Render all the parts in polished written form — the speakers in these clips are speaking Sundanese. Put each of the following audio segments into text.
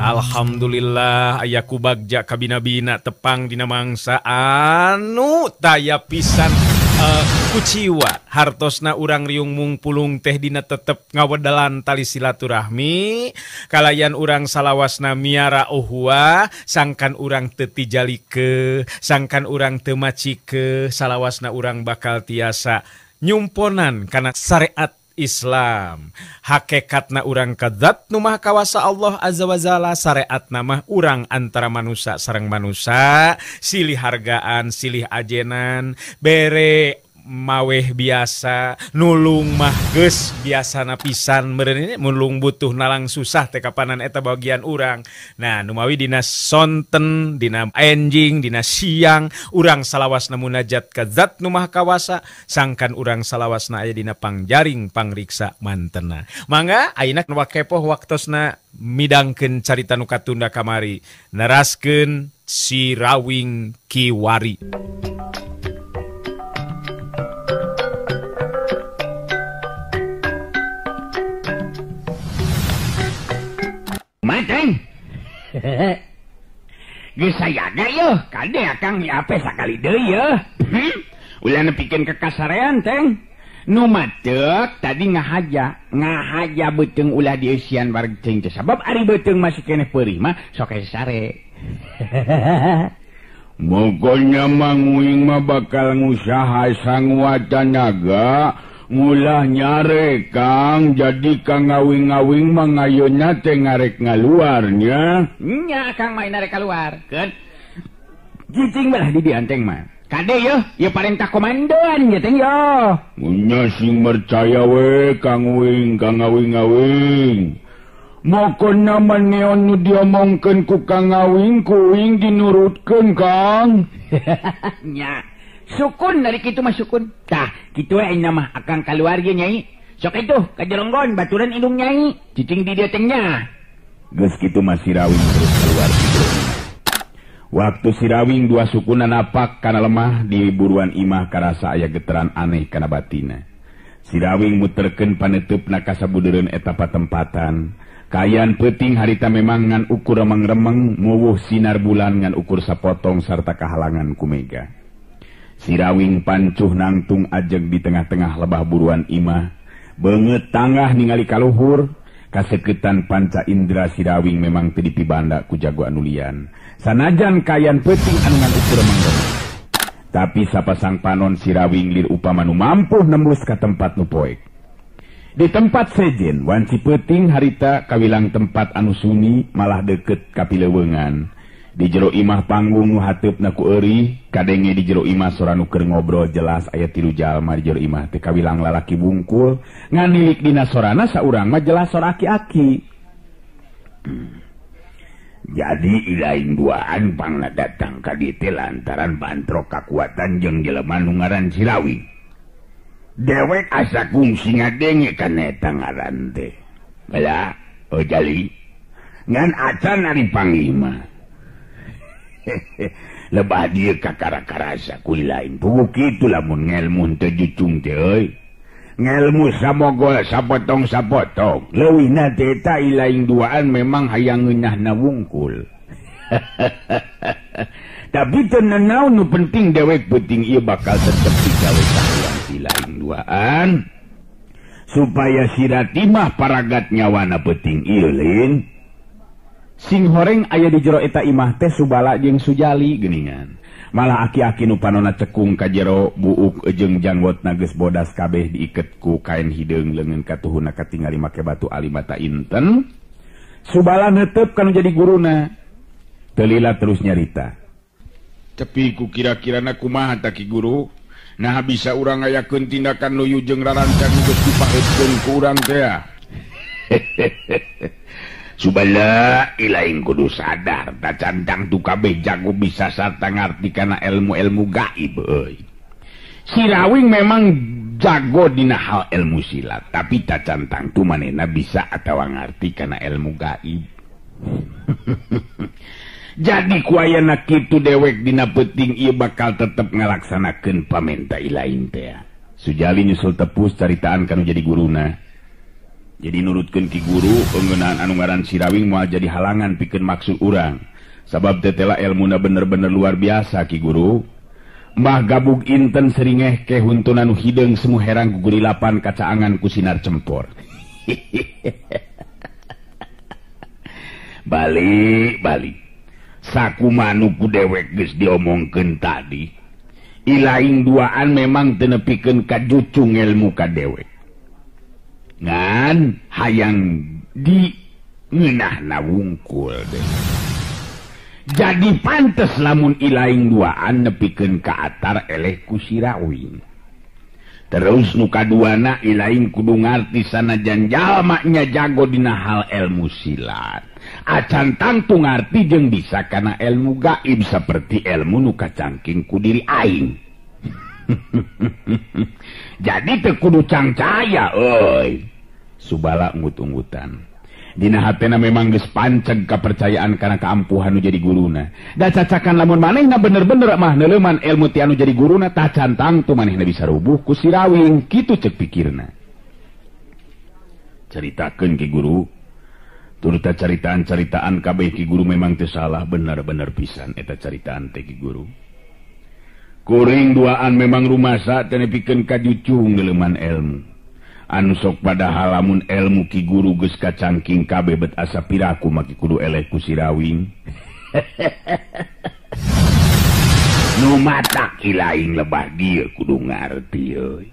Alhamdulillah aya ku bagja kabina-bina tepang dina mangsa anu taya pisan kuciwa hartosna urang riung mungpulung teh dina tetep ngawedalan tali silaturahmi kalayan urang salawasna miara uhwa sangkan urang teu tijalike sangkan urang teu macike salawasna urang bakal tiasa nyumponan kana syariat Islam. Hakikatna urang ka zat nu maha kawasa Allah azza wa jalla, syariatna mah urang antara manusia sareng manusia, silih hargaan, silih ajenan, bere maweh biasa, nulung mah geus biasana pisan meureun nulung butuh nalang susah teh kapanan eta bagian urang. Nah, numawi dina sonten, dina enjing, dina siang urang salawasna munajat ka zat nu maha kawasa, sangkan urang salawasna aya dina pangjaring pangriksa mantena. Mangga ayeuna nu kepoh waktosna midangkeun carita nu katunda kamari, neraskeun Si Rawing Kiwari. Mateng. Geus sayaga yeuh, kade akang ape sakali deui yeuh. Ulah nepikeun ka kasarean teng. Nu matek tadi ngahaja beuteung ulah dieusian wareg teuing teh sabab ari beuteung masih keneh peurih mah sok sare. Mogonya manguing mah bakal ngusaha sanguat tanaga ngulah nyare Kang, jadi Kang ngawing-ngawing mangayuna teh ngarek ngaluarnya. Nya Kang main arek keluar keun. Cicing belah di dianteng mah. Kade yeuh, ieu parentah komandoan ye teh yo. Nya sing percaya we Kang Wing, Kang ngawing-ngawing. Mokona maneon nu diomongkeun ku Kang Ngawing kuing dinurutkeun Kang. Nya. Sukun dari kitu mah sukun. Tah, kitu we ayeuna mah akang kaluar ge nyai. Sok itu ka jeronggon baturan indung nyai. Cicing di dieu teh nya. Geus kitu mah Si Rawing terus keluar kitu. Waktu Si Rawing dua sukuna napak kana lemah di buruan imah karasa aya geteran aneh kana batina. Si Rawing muterkeun paneuteup ka sabudeureun eta patempatan. Kayan peuting harita memang ngan ukur remeng-remeng muwuh sinar bulan ngan ukur sapotong sarta kahalangan ku mega. Si Rawing pancuh nangtung ajeg di tengah-tengah lebah buruan imah. Beungeut tangah ningali kaluhur, kaseketan panca indera Si Rawing memang teu dipibanda ku jago anu lian. Sanajan kayan peuting anu ngan ukur remeng-remeng. Tapi sapasang panon Si Rawing lir upama nu mampu nembus ka tempat nu poek. Di tempat sejen, wanci peuting harita kawilang tempat anu sunyi malah deket ka pileuweungan. Di jero imah panggung nu hateupna ku eurih, kadenge di jero imah sora nu keur ngobrol jelas aya tilu jalma di jero imah teh kawilang lalaki bungkul, nganilik dina sorana saurang mah jelas sora aki-aki. Jadi ilaing duaan pangna datang ka dieu teh lantaran bantrok kakuatan jeung jelema nu ngaran Si Rawing. Dewek asa kungsi ngadenge kana eta ngaran teh. Bala, oh jali. Ngan acan ari panglima. Lebah dieu kakara-karasa ku lain. Puguh kitu lamun ngelmu teu jucung teh euy. Ngelmu samogol sapotong-sapotong. Leuwihna teh eta ilaing duaan memang hayang ngeunahna wungkul. Tapi teu nanaon nu penting dewek penting ieu bakal tetep digawe kahayang si lain duaan supaya si Ratimah paragat nyawana penting ieu lin. Sing horeng aya di jero eta imah teh Subala jeung Sujali geuningan. Malah aki-aki nu panona cekung ka jero buuk jeung janggotna geus bodas kabeh diiket ku kain hideung leungeun katuhuna katingali make batu ali mata inten. Subala neuteup kanu jadi guruna. Teu lila terus nyarita. Tapi ku kira-kirana kumaha ta Ki Guru? Nah bisa urang ngayakeun tindakan luyu jeung rarancang geus dipaheutkeun ku urang teh. Subala ilaing kudu sadar ta cantang tu kabeh jago bisa sarta ngarti kana ilmu-ilmu gaib euy. Si Rawing memang jago dina hal ilmu silat, tapi ta cantang tu manehna bisa atawa ngarti kana ilmu gaib. Jadi ku ayana kitu dewek dina peuting ieu bakal tetep ngalaksanakeun pamenta ilaing teh. Sujali nyusul tepus caritaan kanu jadi guruna. Jadi nurutkeun Ki Guru ngeunaan anu ngaran Sirawing moal jadi halangan pikeun maksud urang. Sabab tetela elmuna bener-bener luar biasa Ki Guru. Mbah Gabug Inten seringeh ke huntuna nu hideung semu herang gugurilapan kacaangan ku sinar cempor. Balik balik. Sakumaha nu ku dewek geus diomongkeun tadi. Ilaing duaan memang teu nepikeun ka jucung ilmu ka dewek. Ngan hayang di ngeunahna wungkul deh. Jadi pantes lamun ilaing duaan nepikeun ka atar eleh ku Sirawing. Terus nu kaduana ilaing kudu ngarti sanajan jalma nya jago dina hal ilmu silat. Acan tangtu ngarti jeung bisa kana ilmu gaib seperti ilmu nu kacangking ku diri aing. Jadi teu kudu cangcaya euy. Subala nggut-nggutan. Dina hatena memang geus panceg kapercayaan kana kaampuhan nu jadi guruna. Da cacakan lamun manehna bener-bener mah neuleuman ilmu ti anu jadi guruna tah can tangtu manehna bisa rubuh ku Sirawing, kitu ceuk pikirna. Caritakeun Ki Guru. Turta caritaan-caritaan kabeh Ki Guru memang teu salah, bener-bener pisan eta caritaan teh Ki Guru. Kuring duaan memang rumasa teu nepikeun ka jucung neuleuman ilmu. Anu sok padahal lamun ilmu Ki Guru geus kacangking kabeh bet asa piraku maki kudu eleh ku Sirawing. Nu matak ilaing lebah dieu kudu ngarti euy.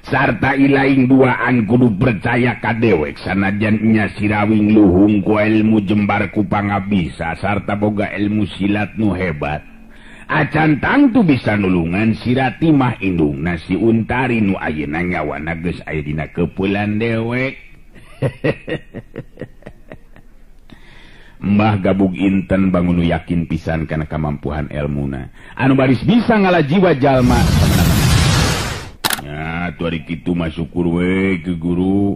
Sarta ilaing duaan kudu percaya ka dewek sanajan nya Sirawing luhung ku ilmu jembar ku pangabisa sarta boga ilmu silat nu hebat. Acan tangtu bisa nulungan Sirati mah indungna si Untari nu ayeuna nyawana geus aya dina keupulan dewek. Mbah Gabug Inten bangun nu yakin pisan kana kamampuhan elmuna. Anu baris bisa ngala jiwa jalma. Ya, tuh ari kitu mah syukur we ke guru.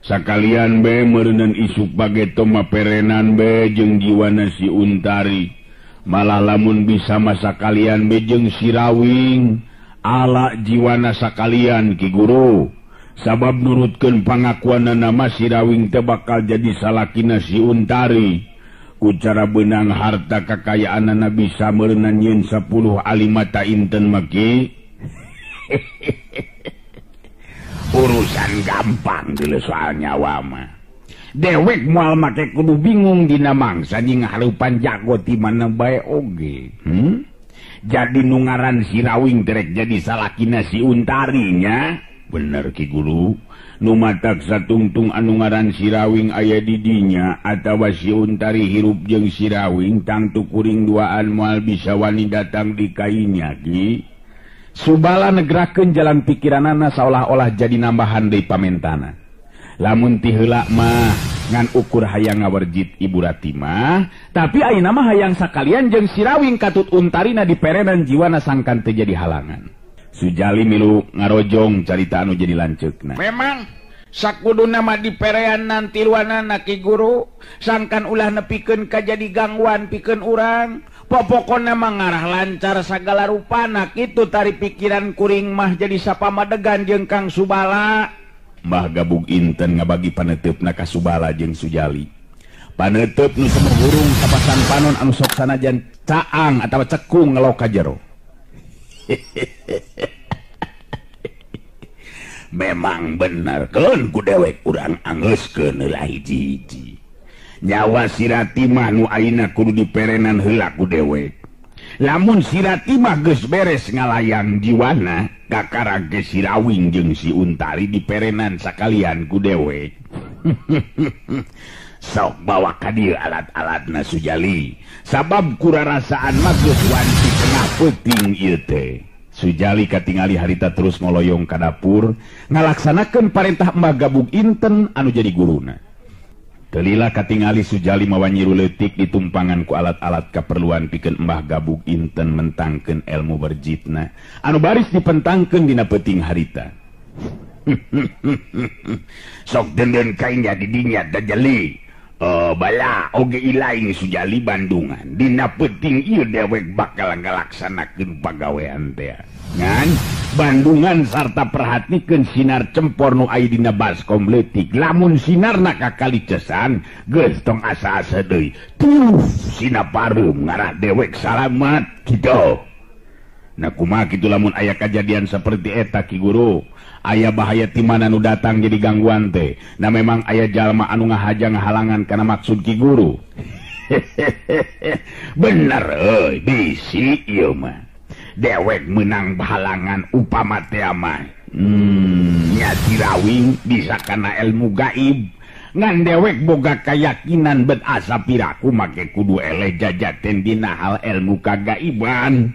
Sakalian be meureunan isuk bageto mah perenan be jeung jiwana si Untari. Malah lamun bisa masa kalian bejeng Sirawing ala jiwana sakalian Ki Guru. Sabab nurutkeun pangakuanana mah Sirawing teh bakal jadi salakina si Untari. Ku cara beunang harta kakayaanana bisa meureunan nyeun 10 alimata inten maki. Urusan gampang deuleu soal nyawa mah. Dewek moal make kudu bingung dina mangsa jeung harupan jago ti mana bae oge. Jadi nu ngaran Sirawing terek jadi salakina si Untari nya. Bener Ki Guru. Nu matak satungtung anu ngaran Sirawing aya di dinya atawa si Untari hirup jeung Sirawing tangtu kuring duaan moal bisa wani datang di kainya Ki. Subala negrakeun jalan pikiranana saolah-olah jadi nambahan deui pamentana. Lamun ti heula mah ngan ukur hayang ngawerjit Ibu Rati mah, tapi ayeuna mah hayang sakalian jeung Sirawing katut Untarina diperenan jiwana sangkan teu jadi halangan. Sujali milu ngarojong carita anu jadi lanceukna. Memang sakuduna mah diperean nanti luanana Ki Guru, sangkan ulah nepikeun ka jadi gangguan pikeun urang. Popokona mah ngarah lancar sagala rupana kitu tari pikiran kuring mah jadi sapamadegan jeung Kang Subala. Mbah Gabug Inten ngabagi paneuteup ka Subala jeung Sujali. Paneuteub nu semu hurung sapasan panon anu sok sanajan caang atawa cekung ngelok ka jero. Memang bener keun ku dewek urang anggeuskeun heula hiji-hiji. Nyawa Sirati mah nu ayeuna kudu diperenan heula ku dewek. Lamun Sirati mah geus beres ngalayang jiwana, kakara ge Sirawing jeung si Untari diperenan sakalian ku dewek. Sok bawa ka dieu alat-alatna Sujali. Sabab kurarasaan mah geus wanci tengah peuting ieu teh. Sujali katingali harita terus ngoloyong ka dapur, ngalaksanakeun parentah Mbah Gabug Inten anu jadi guruna. Kelila katingali Sujali mawa nyiru leutik ditumpangan ku alat-alat kaperluan pikeun Mbah Gabug Inten mentangkeun ilmu berjitna anu baris dipentangkeun dina peuting harita. Sok denden kainnya di dinya dajeli. Bala oge ilaing Sujali Bandungan dina peuting ieu dewek bakal ngalaksanakeun pagawean teh. Ngan Bandungan sarta perhatikeun sinar cempor nu aya dina baskom leutik. Lamun sinarna kakalicesan geus tong asa-asa deui. Tuh sina pareum ngarah dewek salamat kitu. Nah kumaha kitu lamun aya kajadian seperti eta Ki Guru? Aya bahaya ti mana nu datang jadi gangguan teh. Nah memang aya jalma anu ngahaja ngahalangan kana maksud Ki Guru. Bener euy, bisi ieu mah. Dewek menang bahalangan upama teh mah. Nya Sirawing bisa kana ilmu gaib. Ngan dewek boga kayakinan bet asa piraku make kudu eleh jajaten dina hal ilmu kagaiban.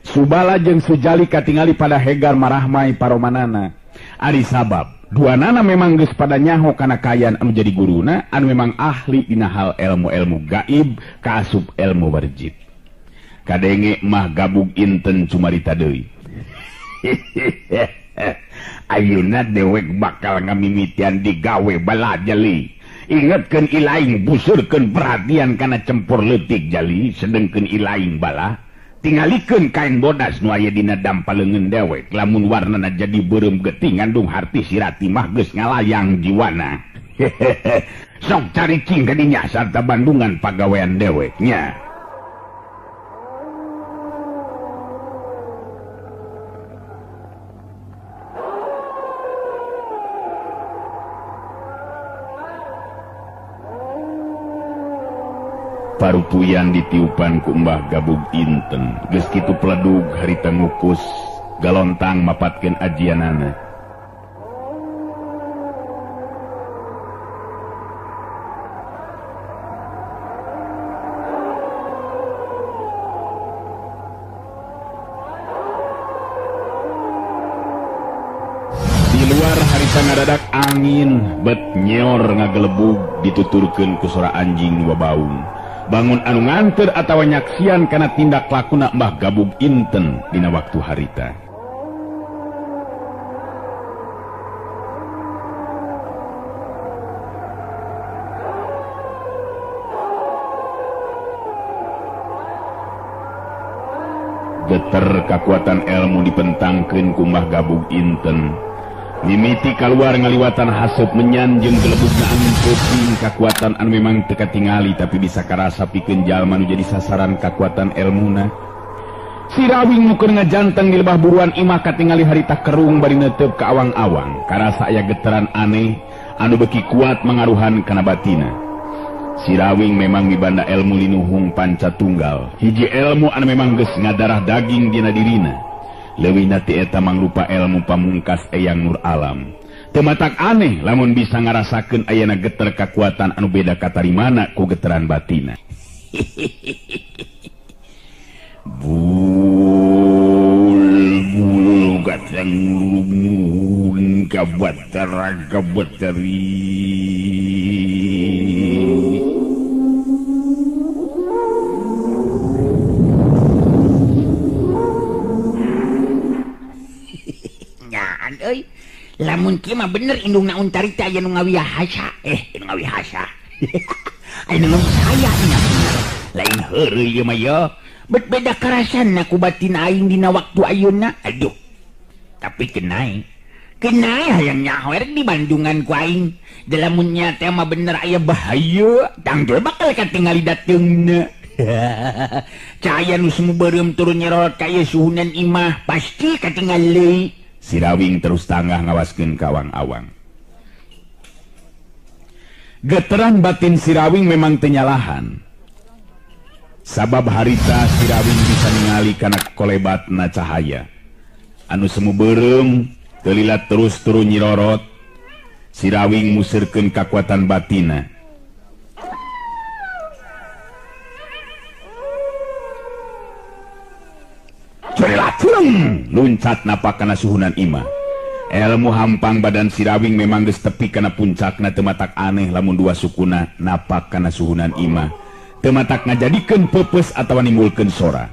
Subala jeung Sujali katingali pada hegar marahmai paromanana. Ari sabab dua nana memang geus pada nyaho kana kaayaan anu jadi guruna anu memang ahli dina hal ilmu-ilmu gaib kaasup ilmu warjit. Kadenge mah gabug inten cumarita deui. Ayeuna dewek bakal ngamimitian digawe bala jali. Ingetkeun ilaing busurkeun perhatian kana cempur leutik jali sedengkeun ilaing bala. Tingalikeun kain bodas nu aya dina dampa leungeun dewek lamun warnana jadi beureum getih ngandung harti sirati mah geus ngalayang jiwana. Sok caricing ka dinya sarta bandungan pagawean dewek nya. Parupuyan ditiupan ku Mbah Gabug Inten geus kitu peledug harita ngukus galontang mapatkeun ajianana. Di luar harita ngadadak angin bet nyeor ngagelebug dituturkeun ku sora anjing nu babaung. Bangun anu nganter atawa nyaksian kana tindak lakuna Mbah Gabug Inten dina waktu harita. Geter kakuatan ilmu dipentangkeun ku Mbah Gabug Inten. Mimiti kaluar ngaliwatan haseup menyan jeung gelebugna angin peuting kakuatan anu memang teu katingali tapi bisa karasa pikeun jalma nu jadi sasaran kakuatan elmuna. Sirawing nu keur ngajanteng di lebah buruan imah katingali harita kerung bari neuteup ka awang-awang karasa aya getaran aneh anu beuki kuat mangaruhan kana batina. Sirawing memang mibanda elmu linuhung panca tunggal, hiji elmu anu memang geus ngadarah daging dina dirina. Leuwihna ti eta mangrupa elmu pamungkas Eyang Nur Alam. Teu matak aneh lamun bisa ngarasakeun ayana geter kakuatan anu beda katarimana ku geteran batina. Bul bul gatang rumun kabatara kabatari. Euy, lamun kieu mah bener indungna Untarita aya nu ngawihasa. Nu ngawihasa. Aya nu saya nya bener. Lain heureuy ieu mah ye. Bet beda karasanna ku batin aing dina waktu ayeuna. Aduh. Tapi kenai. Kenai hayang nyaho erek di Bandungan ku aing. Da lamun nya teh mah bener aya bahaya, tangtul bakal katingali dateungna. Cahaya nu semu beureum turun nyerot ka ieu suhunan imah pasti katingali. Sirawing terus tanggah ngawaskeun ka awang-awang. Geteran batin Sirawing memang teu nyalahan. Sabab harita Sirawing bisa ningali kana kolebatna cahaya. Anu semu beureum teu lila terus turun nyirorot. Sirawing museurkeun kakuatan batina. Curelacureng luncat napak kana suhunan imah. Elmu hampang badan Sirawing memang geus tepi kana puncakna teu matak aneh lamun dua sukuna napak kana suhunan imah. Teu matak ngajadikeun peupeus atawa nimbulkeun sora.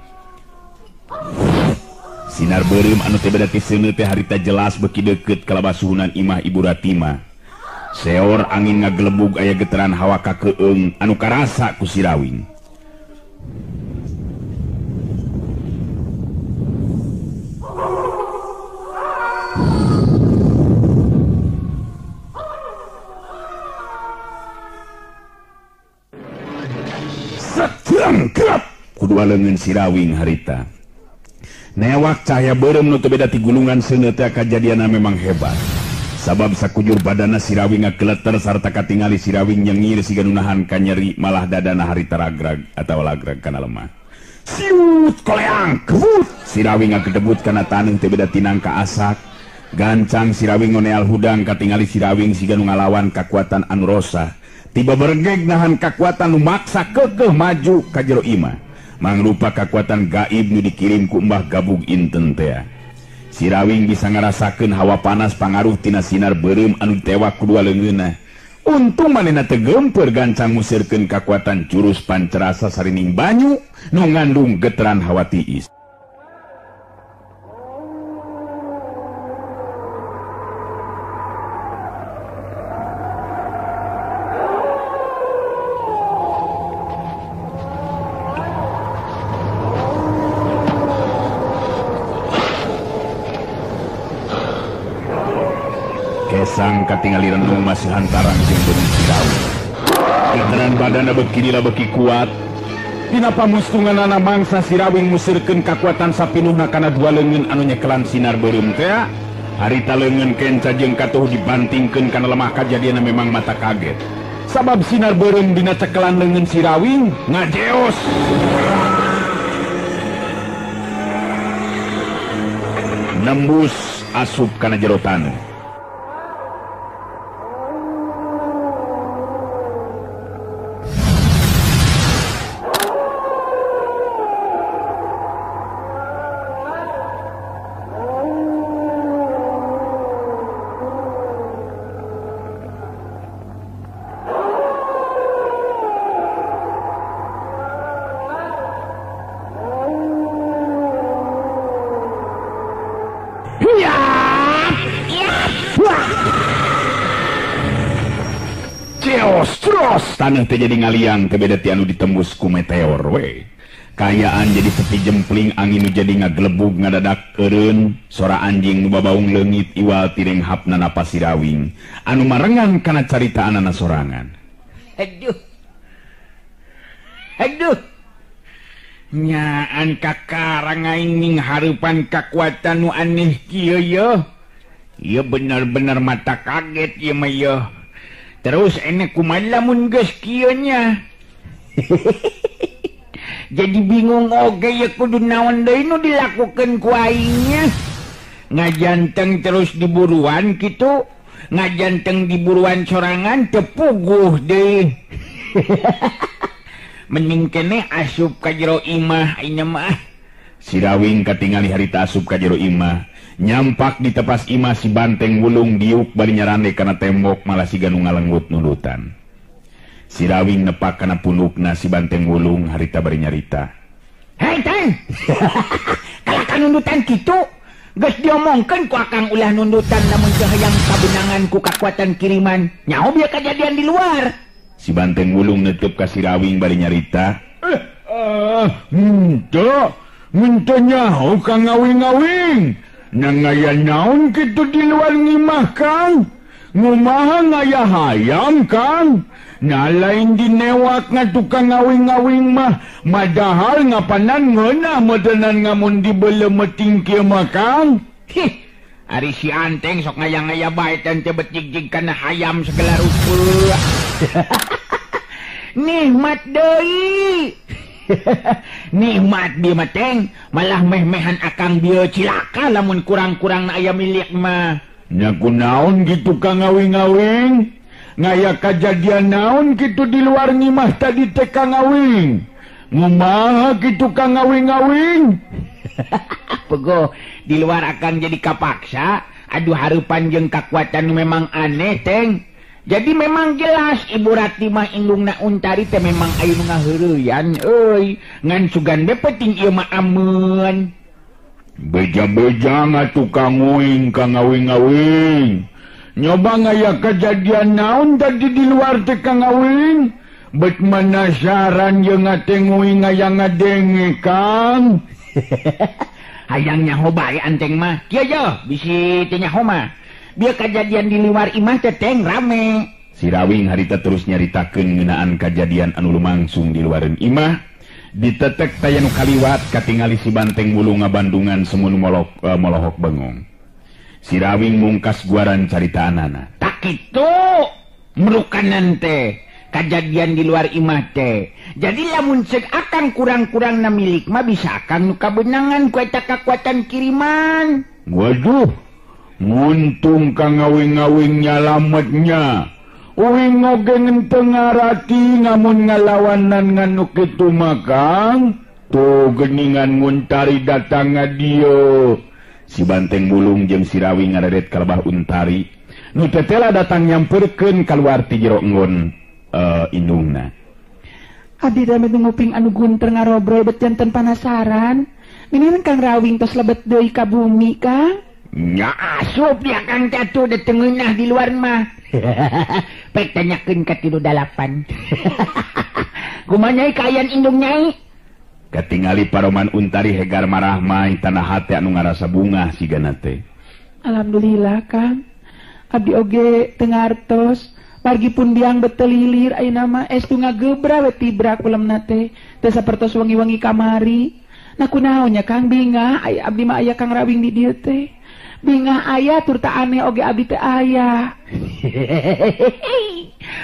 Sinar beureum anu teu beda ti seuneu teh harita jelas beuki deukeut ka labah suhunan imah Ibu Ratima. Seor angin ngagelebug aya getaran hawa kakeung anu karasa ku Sirawing. dua leungeun Sirawing harita. Newak cahaya beureum nu teu beda ti gulungan seuneu teh kajadianna memang hebat. Sabab sakujur badana Sirawing ngageleter sarta katingali Sirawing nyengir siga nu nahan kanyeri malah dadana harita ragrag atawa lagrag kana lemah. Siut koleang kebut Sirawing ngagedebut kana taneuh teu beda tinang ka asak. Gancang Sirawing ngoneal hudang katingali Sirawing siga nu ngalawan kakuatan anu rosa. Tiba bergeg nahan kakuatan nu maksa keukeuh maju ka jero imah. Mangrupa kakuatan gaib nu dikirim ku Mbah Gabug inten teh. Sirawing bisa ngarasakeun hawa panas pangaruh tina sinar beureum anu ditewak ku dua leungeunna. Untung manehna teu geumpeur gancang musirkeun kakuatan jurus pancerasa sarining banyu nu ngandung geteran hawa tiis. Kesang katingali renung masih hantarang jeung beungeut Sirawing. Geteran badana beuki lila beuki kuat. Dina pamustunganana mangsa Sirawing musirkeun kakuatan sapinuhna kana dua leungeun anu nyekelan sinar beureum teh. Harita leungeun kenca jeung katuh dibantingkeun kana lemah kajadianna memang mata kaget. Sabab sinar beureum dina cekelan leungeun Sirawing ngajeos. Nembus asup kana jero taneuh. Taneuh teh jadi ngaliang teh beda ti anu ditembus ku meteor we. Kayaan jadi sepi jempling angin nu jadi ngagelebug ngadadak eureun, sora anjing nu babaung leungit iwal tiring hapna napas Sirawing anu marengan kana caritaanana sorangan. Aduh. Aduh. Nyaan kakarang aing ning hareupan kakuatan nu aneh kieu yeuh. Ieu bener-bener mata kaget ieu mah yeuh. Terus enek kumaha lamun geus kieu nya. Jadi bingung oge ya kudu naon deui nu dilakukeun ku aing nya. Ngajanteng terus diburuan kitu, ngajanteng diburuan sorangan teu puguh deui. Mending keneh asup ka jero imah aing mah. Sirawing katingali harita asup ka jero imah. Nyampak di tepas imah si banteng wulung diuk bari nyarande kana tembok malah siga nu ngalenggut nulutan. Sirawing nepak kana punukna si banteng wulung harita bari nyarita. Hei teng. Kalah ka nundutan kitu, geus diomongkeun ku akang ulah nundutan lamun teu hayang kabenangan ku kakuatan kiriman. Nyaho bieu kajadian di luar. Si banteng wulung neuteub ka Sirawing bari nyarita. Henteu nyaho ka ngawing-ngawing. Nang ngaya naon kitu di luar ngimah Kang? Ngumaha ngaya hayam Kang? Nah lain dinewak ngatukang ngawing-ngawing mah, madahal ngapanan ngeunah medenan ngamun dibeuleum kieu mah Kang. Hih, ari si Anteng sok ngaya-ngaya bae teh teu betig-jig kana hayam segala rupa. Nikmat deui. Nikmat bieu mah teng, malah meh-mehan akang bieu cilaka lamun kurang-kurang na aya milik mah. Nya kunaon kitu Kang ngawing-ngawing? Ngaya kajadian naon kitu di luar ngimah tadi teh Kang ngawing? Ngumaha kitu Kang ngawing-ngawing? Pego di luar akang jadi kapaksa, aduh hareupan jeung kakuatan memang aneh teng. Jadi memang jelas Ibu Rati mah indungna Untari teh memang aya nu ngaheureyan euy. Ngan sugan be penting ieu mah ameun. Beja-beja ngatuh Kang Uing Kang ngawing-ngawing. Nyoba ngaya kejadian naon tadi di luar teh Kang Ngawing? Bet manasaran jeung ngatenguing hayang ngadenge Kang. Hayang nyaho bae Anteng mah. Kieu ye bisi teu nyaho mah. Biar kejadian di luar imah teteng rame. Sirawing harita terus nyaritakeun ngeunaan kajadian anu lumangsung di luareun imah. Ditetek taya nu kaliwat katingali si Banteng Wulung ngabandungan semun molohok bengong. Si Rawing mungkas guaran caritaanana. Tak kitu merukanan teh kajadian di luar imah teh. Jadi lamun cek akang kurang-kurang na milik mah bisa akang nu kabenangan ku eta kakuatan kiriman. Waduh, nguntung kang ngawing-ngawing nyalametnya. Uing oge ngenteu ngarati ngamun ngalawanan ngan nu kitu mah Kang. Tuh geningan Nguntari datang ngadieu. Si Banteng Bulung jeung si Rawing ngareret ka lebah Untari. Nu tetela datang nyamperkeun kaluar ti jero enggon indungna. Abdi rame nguping anu gunter ngarobrol bet janten panasaran. Minihan Kang Rawing tos lebet deui ka bumi Kang. Nya asup ya Kang teh atuh tengeunah di luar mah. Pek tanyakeun ka 38. Kumaha nyai kaayaan indung nyai? Katingali paroman Untari hegar marahmai tanah hate anu ngarasa bungah sigana teh. Alhamdulillah Kang. Abdi oge teu ngartos. Margi pun biang betelilir ayeuna mah estu ngagebra we tibrak ulemna teh. Teu sapertos wengi-wengi kamari. Nah kunaon nya Kang bingah aya abdi mah aya Kang Rawing di dieu teh. Bingah aya tur ta aneh oge abdi teh aya.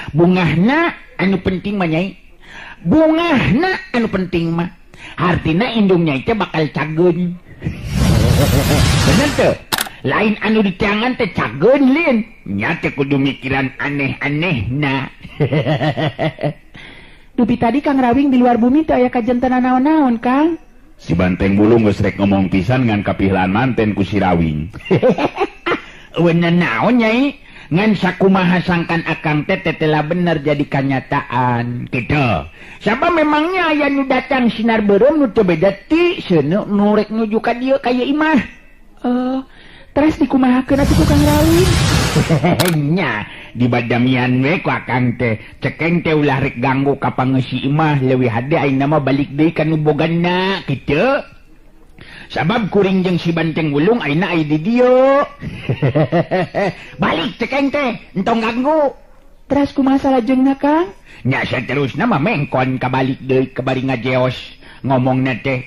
Bungahna anu penting mah nyai. Bungahna anu penting mah. Hartina indung nyai teh bakal cageun. Bener teu? Lain anu di tangan teh cageun lin. Nya teh kudu mikiran aneh-anehna. Dupi tadi Kang Rawing di luar bumi teh aya kajantenan naon-naon Kang. Si Banteng Bulung geus rek ngomong pisan ngan kapihlaan manten ku si Rawing. Eueun naon nyai? Ngan sakumaha sangkan akang teh tetela bener jadi kanyataan kitu. Sabab memangnya aya nu datang sinar beureum nu teu beda ti seuneu nu rek nuju ka dieu ka ieu imah. Terus dikumahakeun atuh ku Kang Rawing? Nya dibadamian we ku akang teh. Cekeng teh ulah rek ganggu ka pangeusi imah leuwih hade ayeuna mah balik deui ka nu bogana kitu. Sabab kuring jeung si Banteng Wulung ayeuna aya di dieu. Balik cekeng teh, entong ganggu. Teras kumaha salajengna Kang? Nya saterusna mah mengkon kabalik deui ka bari ngajeos ngomongna teh.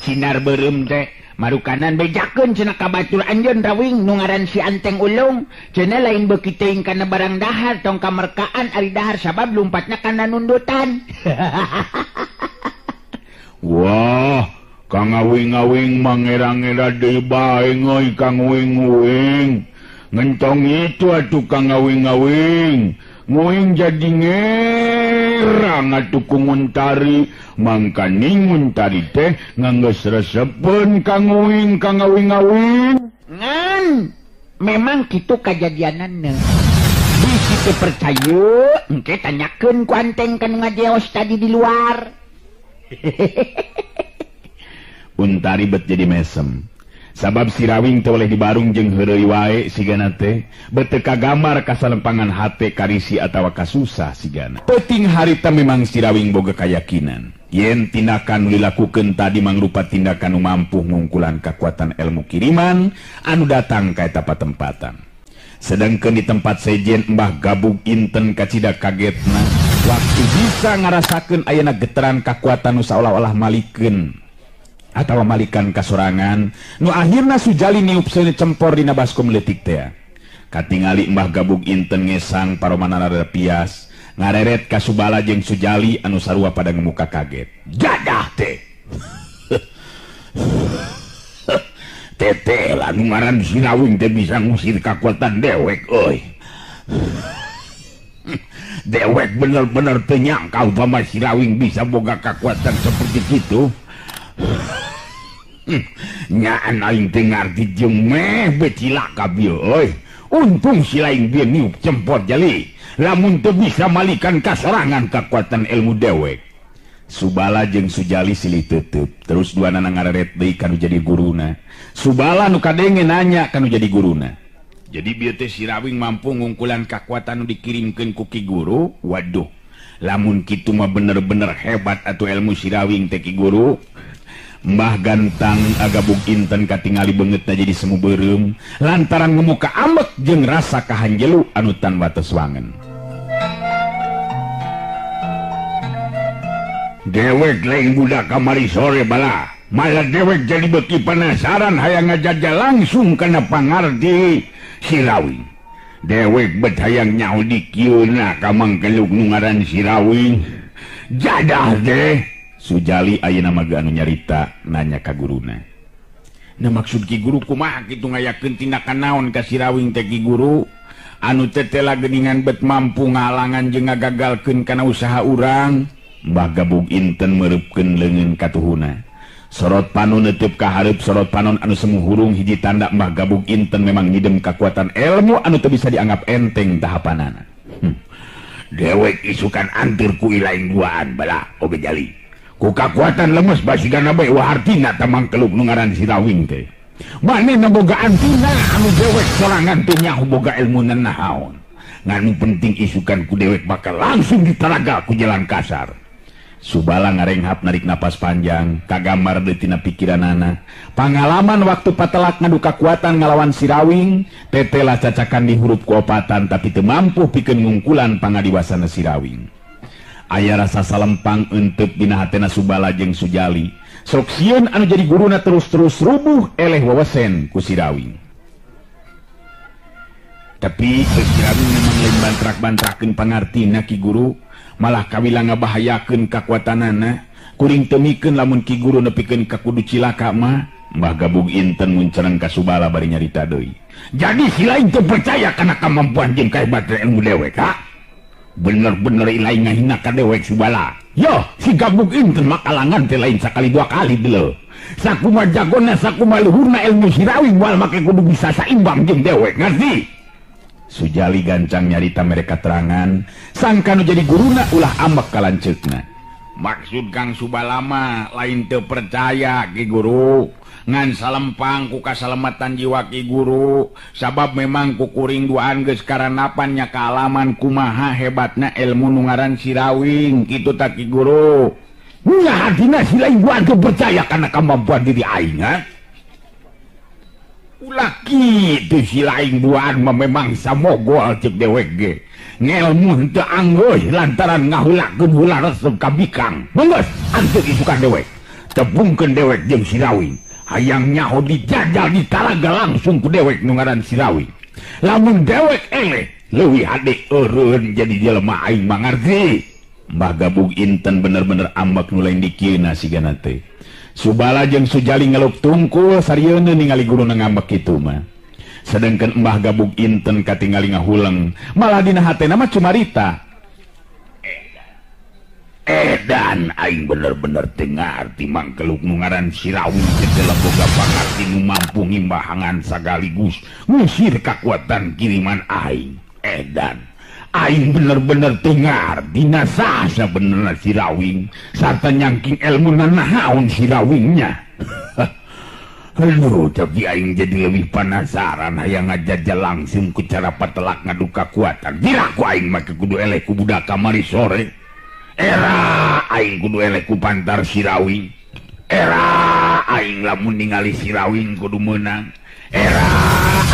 Sinar beureum teh marukanan bejakeun cenah ka batur anjeun Rawing nu ngaran si Anteng Ulung. Cenah lain beuki teuing kana barang dahar tong kamerkaan ari dahar sabab lumpatna kana nundutan. Wah, Kang Awing-awing mangera-ngera deui bae euy Kang Wing-wing. Ngentong itu atuh Kang Awing-awing. Nguing jadi ngerang atuh ku Nguntari. Mangkaning Nguntari teh nganggeus resepeun Kang Wing, Kang Awing-awing. Ngan, memang kitu kajadianana. Bisi teu percaya, engke tanyakeun ku Anteng ka nu ngajeos tadi di luar. Untari bet jadi mesem. Sabab si Rawing teu boleh dibarung jeung heureuy wae sigana teh, bet teu kagambar kasalempangan hate karisi atawa kasusah sigana. Peuting harita memang si Rawing boga kayakinan yen tindakan nu dilakukeun tadi mangrupa tindakan nu mampu ngungkulan kakuatan ilmu kiriman anu datang ka eta patempatan. Sedangkeun di tempat sejen Mbah Gabug inten kacida kagetna waktu bisa ngarasakeun ayeuna getaran kakuatan nu saolah-olah malikeun atawa malikan kasorangan nu akhirna Sujali niup seuneu cempor dina baskom leutik teh. Katingali Mbah Gabug inten ngesang paromanana rada pias ngareret ka Subala jeung Sujali anu sarua pada ngemuka kaget. Jadah teh. Teteh anu ngaran si Rawing teh bisa ngusir kakuatan dewek euy. Dewek bener-bener teu nyangka upama si Rawing bisa boga kakuatan seperti kitu. Nyaan aing teu ngarti jeung meh becilaka bieu euy. Untung si laing bieu niup cempor jali. Lamun teu bisa malikan kasorangan kakuatan ilmu dewek. Subala jeung Sujali silih teuteup. Terus duanana ngareret deui kanu jadi guruna. Subala nu kadenge nanya kanu jadi guruna. Jadi bieu teh si Rawing mampu ngungkulan kakuatan nu dikirimkeun ku Ki Guru. Waduh, lamun kitu mah bener-bener hebat atuh ilmu si Rawing teh Ki Guru. Mbah Gantang agabug inten katingali beungeutna jadi semu beureum lantaran ngemuka ambek jeung rasa kahanjelu anu tan wates wangen. Dewek lain budak kamari sore bala. Malah dewek jadi beki penasaran hayang ngajajah langsung kana pangarti Sirawing. Dewek bet hayang nyaho dikieuna ka mangkeluk nu ngaran Sirawing. Jadah teh. Sujali ayeuna mah anu nyarita nanya ka guruna. Nah maksud ki guru kumaha kitu ngayakeun tindakan naon ka Sirawing teh ki guru? Anu tetela geuningan bet mampu ngahalangan jeung ngagagalkeun kana usaha urang. Mbah Gabug Inten mereupkeun leungeun katuhuna. Sorot panon neuteub ka hareup, sorot panon anu semu hurung hiji tanda Mbah Gabug Inten memang ngidem kakuatan ilmu anu teu bisa dianggap enteng tahapanana. Dewek isukan antur ku ilaing duaan bala oge jali. Ku kakuatan lemes basigana bae wahartina ta mangkeluk nu ngaran Sirawing teh. Manehna boga antina anu dewek sorangan teu nyaho boga ilmu nanaon. Ngan penting isukan ku dewek bakal langsung ditaraga ku jalan kasar. Subala ngarenghap narik napas panjang, kagambar deui tina pikiranana. Pangalaman waktu patelak ngadu kakuatan ngalawan Sirawing, tetela cacakan di hurup kuopatan tapi teu mampu pikeun ngungkulan pangadiwasana Sirawing. Aya rasa salempang enteup dina hatena Subala jeung Sujali. Sok sieun anu jadi guruna terus-terus rubuh eleh wewesen ku Sirawing. Tapi Sirawing memang lain bantrak-bantrakeun pangartina ki guru, malah kawila ngabahayakeun kakuatanana. Kuring temikeun lamun ki guru nepikeun ka kudu cilaka mah. Mbah Gabug Inten muncereng ka Subala bari nyarita deui. Jadi si lain teu percaya kana kamampuan jeung kahebatan ilmu dewek ha? Bener-bener lain ngahina ka dewek Subala. Yo, si Gabug Inten mah kalangan teh lain sakali dua kali deuleu. Sakuma jagona sakuma luhurna ilmu Sirawing moal make kudu bisa saimbang jeung dewek, ngerti? Sujali gancang nyarita mereka terangan, sangka nu jadi guruna ulah ambek kalanceukna. Maksud Kang Subala mah lain teu percaya ki guru, ngan salempang ku kasalamatan jiwa ki guru, sabab memang ku kuring duaan geus karanapan nya kaalaman kumaha hebatna ilmu nu ngaran Sirawing kitu ta ki guru. Nya hatina si lain duaan teu percaya kana kamampuan diri aing ha? Ulah kitu si lain duaan mah memang samogol cek dewek ge. Ngelmu henteu anggeus lantaran ngahulakeun hula resep ka bikang. Geus anteuk isukan dewek. Tepungkeun dewek jeung Sirawing. Hayang nyaho dijajal ditaraga langsung ku dewek nu ngaran Sirawing. Lamun dewek eleh leuwih hade eureun jadi jelema aing mangarti. Mbah Gabug Inten bener-bener ambek nu lain dikieuna sigana teh. Subala jeung Sujali ngeluk tungkul sarieuna ningali guruna ngambek kitu mah. Sedangkan Mbah Gabug Inten katingali ngahuleng, malah dina hatena mah cumarita. Edan aing bener-bener teu ngarti mangkeluk nu ngaran Sirawing teh boga pangarti nu mampu ngimbahangan sagaligus ngusir kakuatan kiriman aing. Edan aing bener-bener teu ngarti saha sabenerna Sirawing sarta nyangking ilmu nanaon Sirawingnya. Aduh, tapi aing jadi lebih penasaran hayang ngajajah langsung ku cara patelak ngadu kakuatan. Diraku aing make kudu eleh ku budak kamari sore. Era aing kudu eleh ku pantar Sirawing. Era aing lamun ningali Sirawing kudu meunang. Era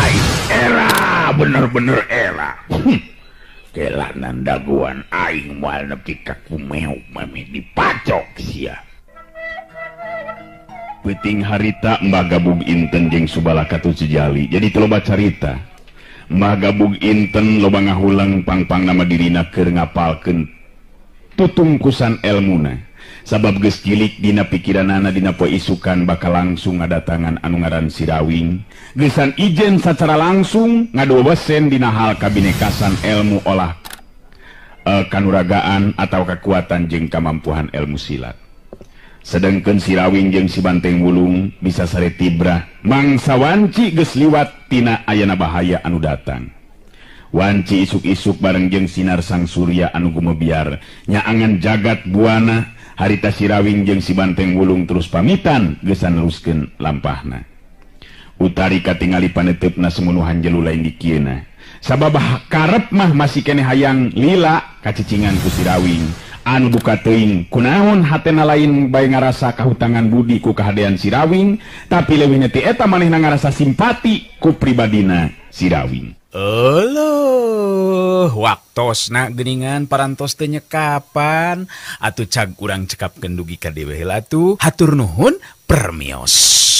aing, era bener-bener era. Kelanan daguan aing moal nepi ka kumeuk mameh dipacok sia. Peuting harita Mbah Gabug Inten jeung Subala katuh Sujali jadi teu loba carita. Mbah Gabug Inten loba ngahuleng pang-pang nama dirina keur ngapalkeun tutungkusan elmuna. Sabab geus cilik dina pikiranana dina poe isukan bakal langsung ngadatangan anu ngaran Sirawing. Geusan ijen sacara langsung ngaduwesen dina hal kabinekasan ilmu olah kanuragaan atau kekuatan jeung kamampuhan ilmu silat. Sedangkan Sirawing jeung si Banteng Wulung bisa sare tibrah mangsa wanci geus liwat tina ayana bahaya anu datang. Wanci isuk-isuk bareng jeung sinar sang surya anu gumebiar nyaangan jagat buana. Harita Sirawing jeung si Banteng Wulung terus pamitan geus neruskeun lampahna. Utari katingali paneuteup-na semenuhan jelu lain dikieuna. Sabab karep mah masih keneh hayang lila kacicingan ku Sirawing Anu duka teuing kunaon hatena lain bae ngarasa kahutangan budi ku kahadean si Rawing, tapi leuwihna ti eta manehna ngarasa simpati ku pribadina si Rawing. Euleuh, waktosna geuningan parantos teu nyekapan atuh cag urang cekapkeun dugi ka dewe heula atuh. Hatur nuhun, permios.